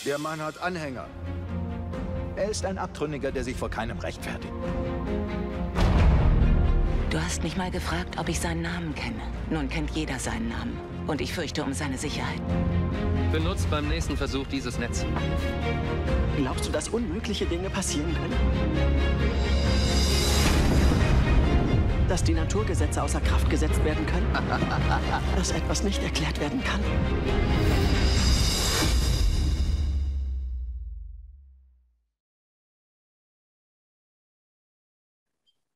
Der Mann hat Anhänger. Er ist ein Abtrünniger, der sich vor keinem rechtfertigt. Du hast mich mal gefragt, ob ich seinen Namen kenne. Nun kennt jeder seinen Namen. Und ich fürchte um seine Sicherheit. Benutzt beim nächsten Versuch dieses Netz. Glaubst du, dass unmögliche Dinge passieren können? Dass die Naturgesetze außer Kraft gesetzt werden können? Dass etwas nicht erklärt werden kann?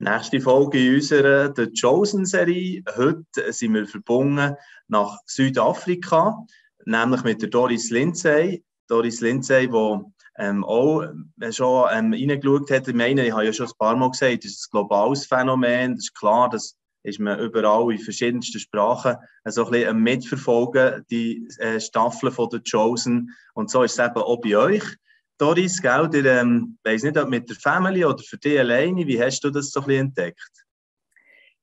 Nächste Folge in unserer The Chosen-Serie. Heute sind wir verbunden nach Südafrika, nämlich mit der Doris Lindsay. Doris Lindsay, die auch schon reingeschaut hat. Ich meine, ich habe ja schon ein paar Mal gesagt, das ist ein globales Phänomen. Das ist klar, das ist man überall in verschiedensten Sprachen so ein bisschen mitverfolgen, die Staffeln von The Chosen. Und so ist es eben auch bei euch. Doris, gell, ihr weiss nicht, ob mit der Family oder für dich alleine, wie hast du das so ein bisschen entdeckt?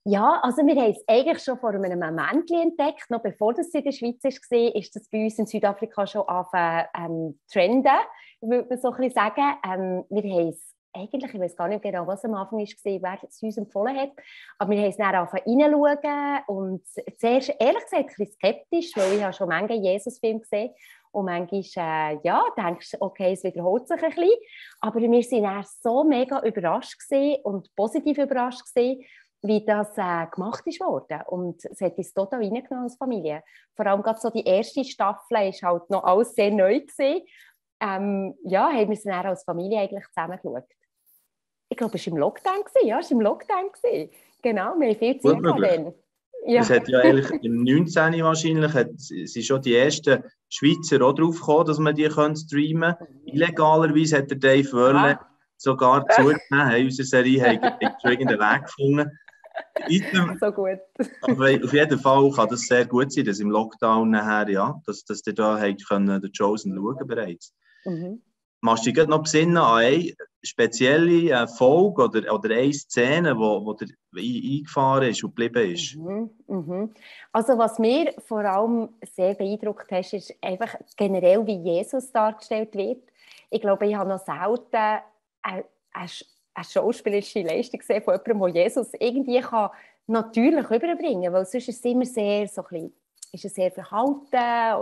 Ja, also wir haben es eigentlich schon vor einem Moment entdeckt, noch bevor das in der Schweiz war, ist das bei uns in Südafrika schon angefangen trenden, würde man so ein bisschen sagen. Wir haben es eigentlich, ich weiß gar nicht genau, was am Anfang war, wer es uns empfohlen hat, aber wir haben es dann angefangen reinzuschauen und zuerst, ehrlich gesagt, ein bisschen skeptisch, weil ich habe schon manche Jesus-Filme gesehen und manchmal, denkst du, okay, es wiederholt sich ein bisschen, aber wir waren dann so mega überrascht und positiv überrascht gewesen, wie das gemacht ist worden. Und es hat uns total reingenommen als Familie. Vor allem gerade so die erste Staffel war halt noch alles sehr neu gewesen. Haben wir es dann als Familie eigentlich zusammen geschaut. Ich glaube, es war im Lockdown. Ja, es war im Lockdown. Genau, wir haben viel Zeit dann. Ja. Es hat ja eigentlich im 19. wahrscheinlich sind schon die ersten Schweizer auch drauf gekommen, dass man die streamen können. Illegalerweise hat der Dave Wörle sogar zugegeben, in unserer Serie hat schon irgendeinen Weg gefunden. So gut. Aber auf jeden Fall kann das sehr gut sein, dass im Lockdown nachher, dass ihr da The Chosen schauen bereits. Mhm. Machst du dich noch besinnen an eine spezielle Folge oder eine Szene, die eingefahren ist und geblieben ist? Also was mir vor allem sehr beeindruckt hat, ist einfach generell, wie Jesus dargestellt wird. Ich glaube, ich habe noch selten eine schauspielerische Leistung gesehen von jemandem, der Jesus irgendwie natürlich überbringen kann. Weil sonst ist es immer sehr so ein bisschen, ist er sehr verhalten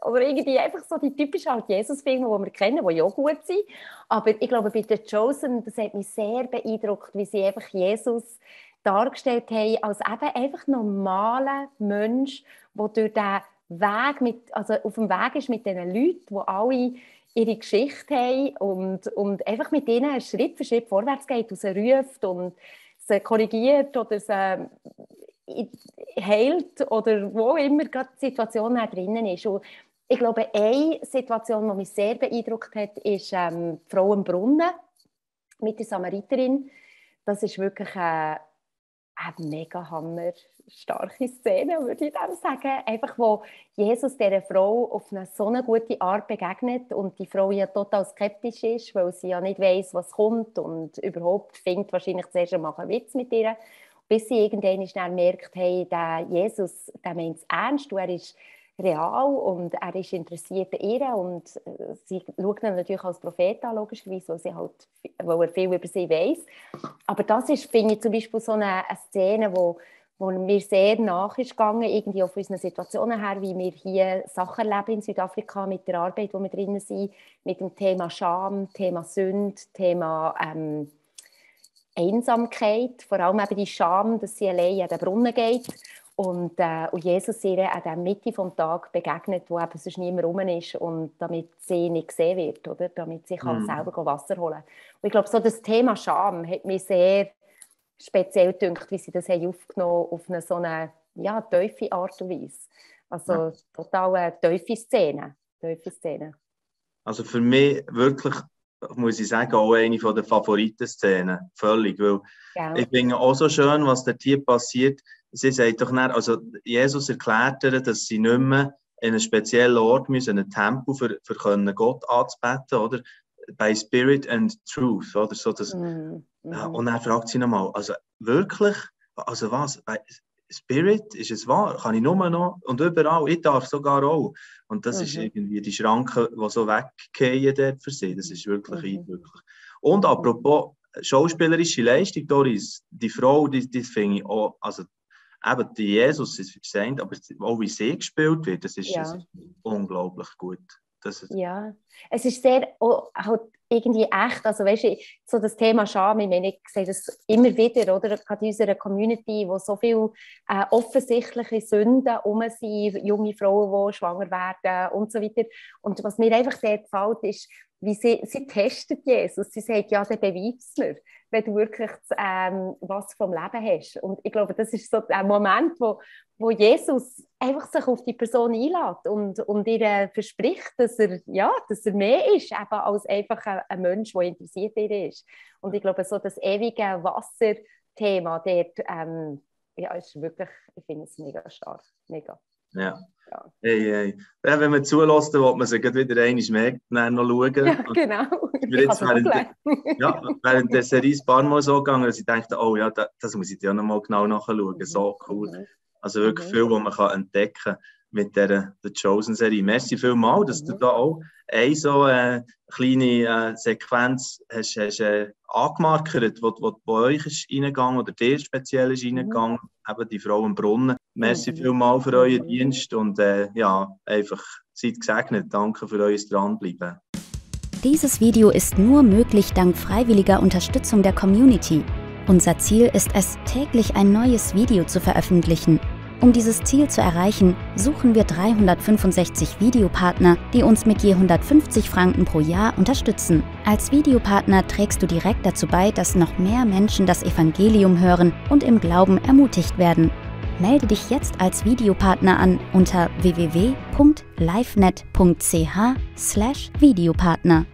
oder irgendwie einfach so die typischen Jesus-Filme, die wir kennen, die ja auch gut sind. Aber ich glaube, bei The Chosen, das hat mich sehr beeindruckt, wie sie einfach Jesus dargestellt haben als eben einfach normaler Mensch, der durch den Weg auf dem Weg ist mit diesen Leuten, die alle ihre Geschichte haben und einfach mit ihnen Schritt für Schritt vorwärts geht und sie ruft und sie korrigiert oder sie heilt oder wo immer gerade die Situation drinnen ist. Und ich glaube, eine Situation, die mich sehr beeindruckt hat, ist die Frau am Brunnen mit der Samariterin. Das ist wirklich eine mega hammerstarke Szene, würde ich dann sagen. Einfach, wo Jesus dieser Frau auf so eine gute Art begegnet und die Frau ja total skeptisch ist, weil sie ja nicht weiss, was kommt und überhaupt findet wahrscheinlich zuerst einmal einen Witz mit ihr. Bis sie irgendwann schnell merkt, hey, der Jesus, der meint es ernst, und er ist real und er ist interessiert an ihr und sie schaut ihn natürlich als Prophet an, logischerweise, weil er viel über sie weiss. Aber das ist, finde ich, zum Beispiel so eine Szene, wo mir sehr nach ist gegangen, irgendwie auf unseren Situationen her, wie wir hier Sachen erleben in Südafrika mit der Arbeit, wo wir drinnen sind, mit dem Thema Scham, Thema Sünde, Thema Einsamkeit, vor allem eben die Scham, dass sie allein an den Brunnen geht und Jesus ihr an der Mitte des Tages begegnet, wo eben sonst niemand rum ist und damit sie nicht gesehen wird, oder? Damit sie selber Wasser holen kann. Und ich glaube, so das Thema Scham hat mich sehr speziell gedacht, wie sie das haben aufgenommen auf eine so eine tiefe Art und Weise. Also total eine tiefe Szene. Also für mich wirklich, muss ich sagen, auch eine der Favoriten-Szenen. Völlig. Weil ich finde auch so schön, was dort hier passiert. Sie sagt doch nicht, also Jesus erklärt ihr, dass sie nicht mehr in einen speziellen Ort müssen, einen Tempel für Gott anzubeten, oder? By Spirit and Truth, oder? So das, und dann fragt sie nochmal, also wirklich, also was? Spirit, ist es wahr? Kann ich nur noch? Und überall, ich darf sogar auch. Und das ist irgendwie die Schranke, die so weggehen dort für sie. Das ist wirklich eindrücklich. Und apropos schauspielerische Leistung, Doris, die Frau, die finde ich auch, also eben die Jesus ist gesagt, aber auch wie sie gespielt wird, das ist unglaublich gut. Ja, es ist sehr halt irgendwie echt, also weißt du, so das Thema Scham, ich meine, ich sehe das immer wieder, oder, gerade in unserer Community, wo so viele offensichtliche Sünden sind, junge Frauen, die schwanger werden und so weiter. Und was mir einfach sehr gefällt, ist, wie sie testet Jesus. Sie sagt, ja, dann beweis mir, wenn du wirklich was vom Leben hast. Und ich glaube, das ist so ein Moment, wo Jesus einfach sich auf die Person einlädt und ihr verspricht, dass er mehr ist, eben als einfach ein Mensch, der interessiert in ihr ist. Und ich glaube, so das ewige Wasserthema dort, ist wirklich, ich finde es mega stark, mega. Ja. Hey. Ja, wenn man zulässt, dann will man sich wieder einmal mehr noch schauen. Ja, genau. Während der Serie ein paar Mal so gegangen, dass ich dachte, oh ja, das muss ich ja noch mal genau nachschauen. So cool. Also wirklich viel, was man kann entdecken kann mit der The Chosen-Serie. Merci vielmals, dass du da auch eine so kleine Sequenz hast angemarkert, die bei euch ist reingegangen oder dir speziell ist reingegangen, eben die Frau im Brunnen. Merci vielmals für euren Dienst und einfach seid gesegnet. Danke für euer Dranbleiben. Dieses Video ist nur möglich dank freiwilliger Unterstützung der Community. Unser Ziel ist es, täglich ein neues Video zu veröffentlichen. Um dieses Ziel zu erreichen, suchen wir 365 Videopartner, die uns mit je 150 Franken pro Jahr unterstützen. Als Videopartner trägst du direkt dazu bei, dass noch mehr Menschen das Evangelium hören und im Glauben ermutigt werden. Melde dich jetzt als Videopartner an unter www.livenet.ch/Videopartner.